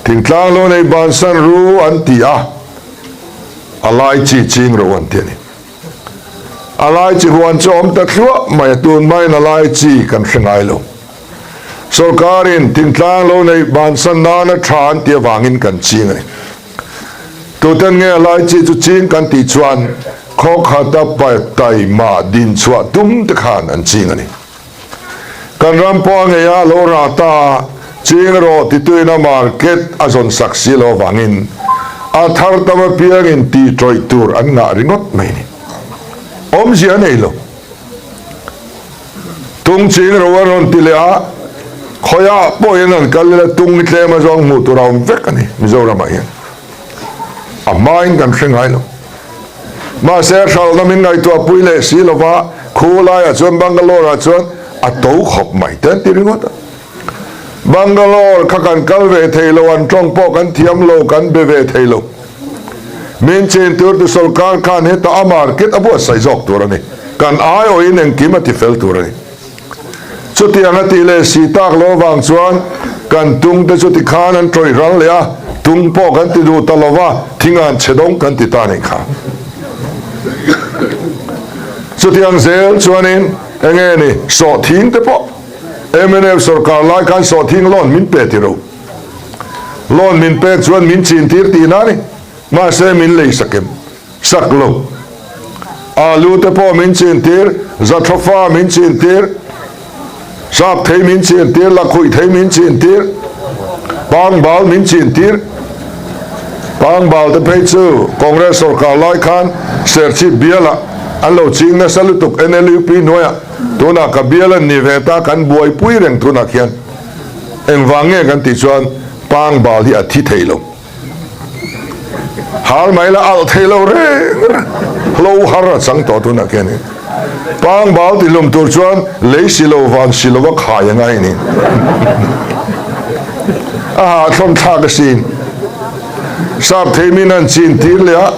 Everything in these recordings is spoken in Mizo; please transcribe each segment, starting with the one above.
Thingtlang lo nei bansan ru an ti a, a lai chi ching ro an ti a ni. A lai chi huan chu a awm ta thluah mai a, tun hmain a lai chi kan hre ngai lo. Sorkarin thingtlang lo nei bansan nana tha an ti avangin kan ching a ni. Tuten nge a lai chi chu ching kan tih chuan khaw khata taima dinchhuah tum te khan an ching a ni. Kan ram pawh a ngei a, lo rah ta a, ching rawh tituin a market a zawn sak si lo avangin a thar tam apiangin tih tawih tur an ngah ringawt mai a ni. Awmzia a nei lo. Tung ching ro a rawn ti leh a, khawiah pawhin an kal ila tung hi tlem a zawng hmuh tur a awm vek a ni Mizoramah hian. A hmain kan hre ngai lo. Mahse a hralhna min ngaihtuah pui leh si lova, khu laiah chuan Bangalore ah chuan a to khawp mai te an ti ringawt a. Bangalore kha kan kal ve thei lo, an tawng pawh kan thiam lo, kan be ve thei lo. Min chin tur tu sawrkar khan hetah a market a buatsaih zawk tur a ni. Kan aiawhin engkim a ti fel tur a ni. Chutiang a tih leh si tak lo avang chuan kan tung te chu tikhan an tawih ral leh a, tung pawh kan ti duh ta lo va, thingan chhe dawng kan ti ta nih kha. Chutiang zel chuanin enge ni sawhthing te pawh mnf sawrkar lai khan sawhthing loan min pe ti ro. Loan min pek chuan min chin tir tihna a ni. Mahse min lei sak em? Sak lo. Alu te pawh min chin tir, zathafa min chin tir, sap thei min chin tir, lakhuih thei min chin tir, pangbal min chin tir. Pangbal te phei chu Congress sorkar lai khan Serchhip bialah an lo ching nasa lutuk NLUP hnuaiah. Tunah ka bial an ni ve ta, kan buaipui reng tunah khian. Engvang nge kan tih chuan pangbal hi a thi thei lo. Hal mai la alh thei lo reng reng. Hlo har a chang tawh tunah khian in. Pangbal ti hlum tur chuan lei si lo van si lo a khai a ngai ni. A hahthlawm thlak a sin. Sap thei min an chin tir leh a,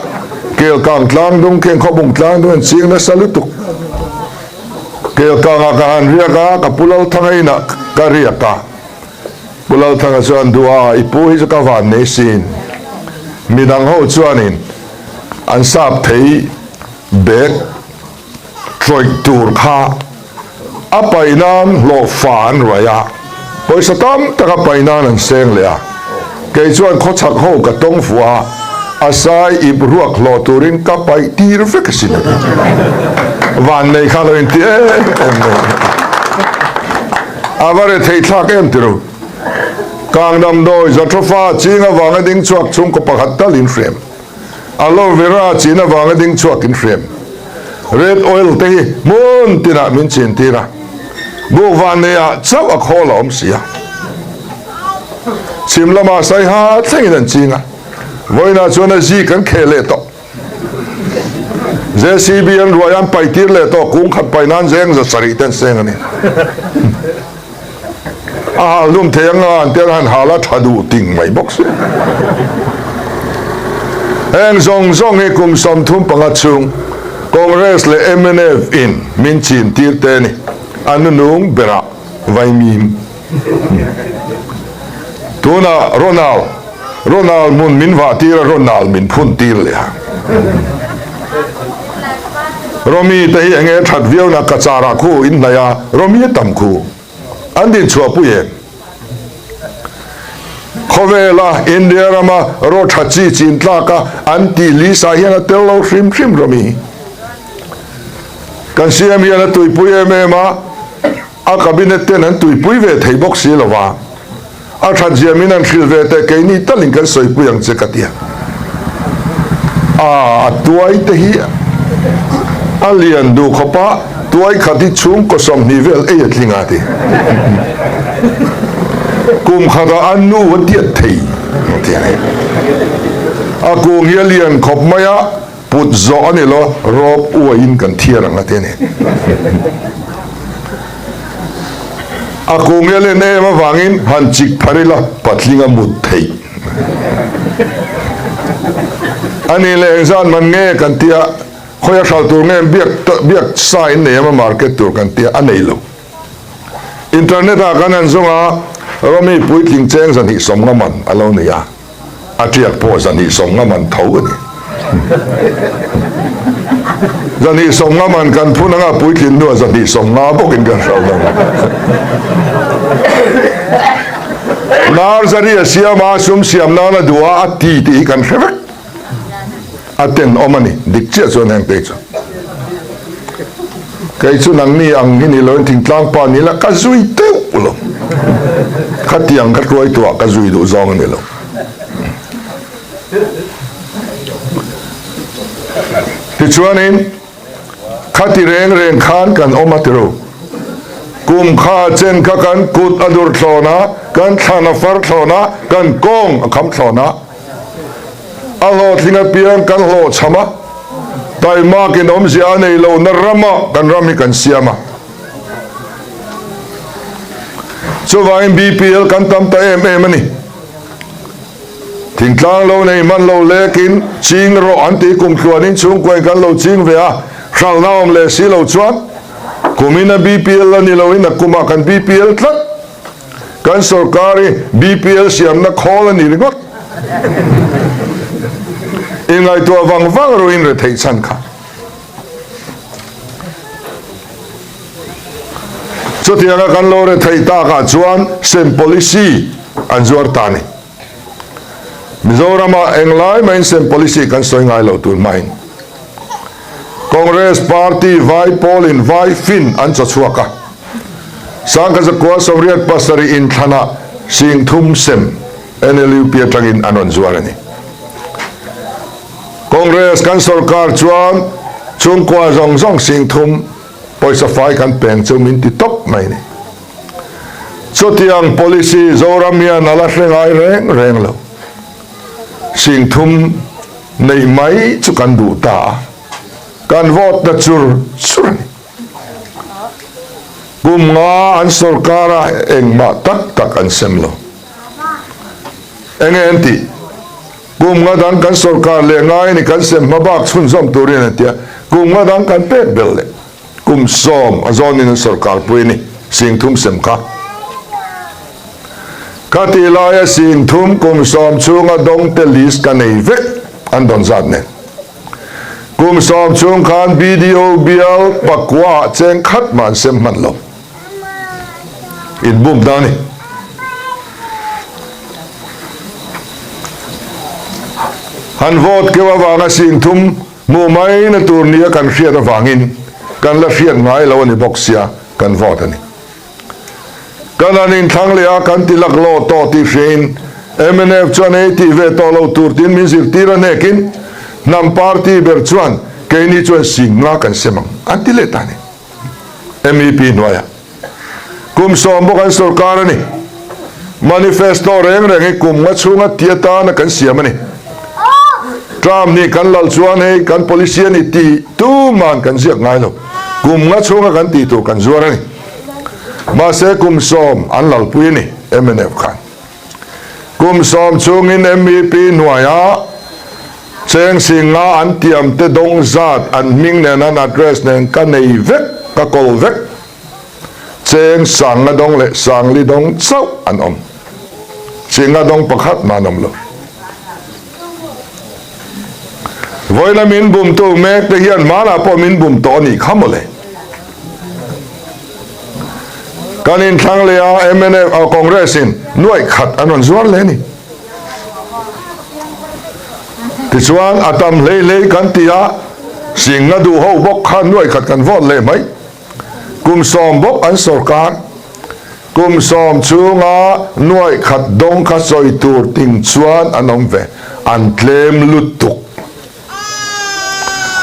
Kelkang tlang dung kheng khawbung tlang dung an ching nasa lutuk. Kelkangah ka han riak a, ka pu Lalthanga inah ka riak a. Pu Lalthanga chuan, Duha, i pu hi chu ka van nei sin. Midang ho chuanin an sap thei bag tawih tur kha a paih nan hlawh fa an ruai a, pawisa tam tak a paih nan an seng leh a. Kei chuan khawchhak ho ka tawng fuh a, a sai ip ruak hlawh turin ka paih tir vek asin a ti. Vannei kha lo inti em em mai. A va rethei thlak em ti ru. Kang damdawi Jatropha ching avanga ding chhuak chhungkaw pakhat tal in hrem. Aloe vera chin avanga ding chhuak in hrem. Red oil te hi hmun tinah min chin tir a. Buk van neiah chauh a khawl a awm si a. Chhim lamah saiha thlengin an ching a. Vawiinah chuan a zi kan kheh leh tawh. JCB an ruai an pai tir leh tawh kung khat pai nan zeng 700 ten seng a ni. A hal hlum thei anga an tel han hal a tha duh ting mai bawk si. Heng zawng zawng hi kum 35 chhung Congress leh mnf in min chin tir te a ni. A nunung berah vaimim. Tunah Ronald, Ronald hmun min vah tir a, Ronald min phun tir leh a. Romi te hi enge that viau na ka char ah khu in hnaih a, Romi a tam khu. An din chhuah pui em? Khawvela India rama ro tha chi chin tlak a an tih lisa hian a tel lo hrim hrim Romi. Kan CM hian a tuipui em em a. A cabinet ten an tuipui ve thei bawk si lo va, a that ziam in an hrilh ve teh keini talin kan sawipui ang che ka ti a. A a tuai te hi a lian duh khawp a, tuai khat hi chhungkaw 20 vel ei a tling a ti. Kum khatah a nu a diat thei a ti a ni. A kung hi a lian khawp mai a. Put zawh a ni lo, rawp uaiin kan thiar ang a ti a ni. A kung hi a len em avangin han chik phar ila patling a mut theih a ni leh engzat man nge kan tia, khawi a hral tur nge biak biak sa in nei em a market tur kan tia a nei lo. Internet ah kan han zawng a. Rawmi puitling cheng 250 man a lo ni a, a tiak pawh 250 man tho a ni. 250 man kan phun anga puitlin hnuah 250 bawkin kan hralh dawn. Nursery a siam a, sum siam nan a duh a, a ti tih hi kan hre vek. A tenawm a ni, dik chiah chuan heng te chu. Kei chu nangni ang hi ni loin thingtlang pa ni la ka zui teuh lo. Khatiang ka hruai tuah ka zui duh zawng a ni lo. Tichuanin khati reng reng khan kan awm a tiru. Kum kha chen kha kan kut a dur thlawn a, kan thlan a far thlawn a, kan kawng a kham thlawn a. A hlawhtling apiang kan hlawhchham a, taimakin awmzia a nei lohna ramah kan ram hi kan siam a. Chuvangin BPL kan tam ta em em a ni. Thingtlang lo nei hman lo lekin ching rawh an tih kum tluanin chhungkuain kan lo ching ve a, hralhna awm leh si lo chuan kumin a BPL a ni loin a kumah kan BPL tlat. Kan sorkar hi BPL siamna khawl a ni ringawt. Inngaihtuah vang vang ruin retheih chhan kha. Chutianga kan lo retheih takah chuan sem policy an zuar ta a ni. Mizoramah englai mahin sem policy kan sawi ngai lo tun hmain. Congress party vai pawlin vai fin an chaw chhuak a. Sangkazakua 87 inthlanah 30,000 sem NLUP atangin an rawn zuar a ni. Congress kan sorkar chuan chhungkua zawng zawng 30,000 pawisa fai kan peng chu min ti tawp mai a ni. Chutiang policy Zoram hian a la hre ngai reng reng lo. 30,000 neih mai chu kan duh ta a, kan vote na chur chur a ni. Kum nga an sorkar a engmah tak tak an sem lo. Enge an tih? Kum nga dang kan sorkar leh ngai a ni kan sem hma bak chhunzawm turin an ti a, kum nga dang kan pek belh leh kum 10 a zawnin an sorkar pui a ni, 30,000 sem kha. Ka tih laia 30,000 kum 10 chhunga dawngte list ka nei vek an dawn zat nen. Kum 10 chhung khan BDO bial pakua ah cheng khat mah an sem hman lo. Inbum ta a ni. Han vote keuh avanga 30,000 hmuh mai na tur nia kan hriat avangin kan la hriat ngai lo a ni bawk sia kan vote a ni. Kan han inthlang leh a, kan ti laklawh tawh tih hriain mnf chuan ei tih ve tawh lo tur tiin min zirtir a hnekin hnam party ber chuan keini chuan 50,000 kan sem ang an ti leh ta a ni. MEP hnuaiah kum 10 bawk an sorkar a ni. Manifesto reng reng hi kum nga chhunga ti atana kan siam a ni. Term nih kan lal chuan hei kan policy a ni tih tuman kan ziak ngai lo. Kum nga chhunga kan tih tur kan zuar a ni. Mahse kum 10 an lalpui a ni mnf khan. Kum 10 chungin MEP hnuaia cheng 50,000 an tiam te dawng zat an hming nen an address nen ka nei vek, ka kawl vek. Cheng 5,000 dawng leh 4,000 dawng chauh an awm. 5,000 dawng pakhat mah an awm lo. Vawiina min bumtu mek te hian hmanah pawh min bum tawh a nih kha mawle. Kan inthlang leh a mnf a Congress in nuaih khat an rawn zuar leh a ni. Tichuan a tam hlei hlei kan ti a, 5,000 duh ho bawk khan nuaih khat kan vote leh mai. Kum 10 bawk an sorkar. Kum 10 chhunga nuaih khat dawng kha sawi tur ting chuan an awm ve. An tlem lutuk.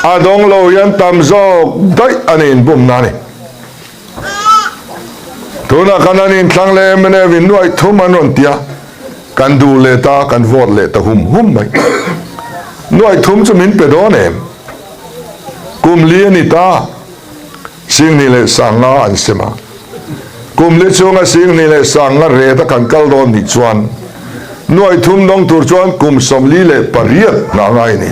A dawng lo hian tam zawk daih a ni inbumna a ni. Tunah khan an inthlang leh mnf in nuaih thum an rawn ti a, kan duh leh ta, kan vote leh ta hum hum mai. Nuaih thum chu min pe dawn em? Kum li a ni ta. 25,000 an sem a. Kum li chhunga 25,000 ret a kan kal dawn nih chuan nuaih thum dawng tur chuan kum 48 hna ngai a ni.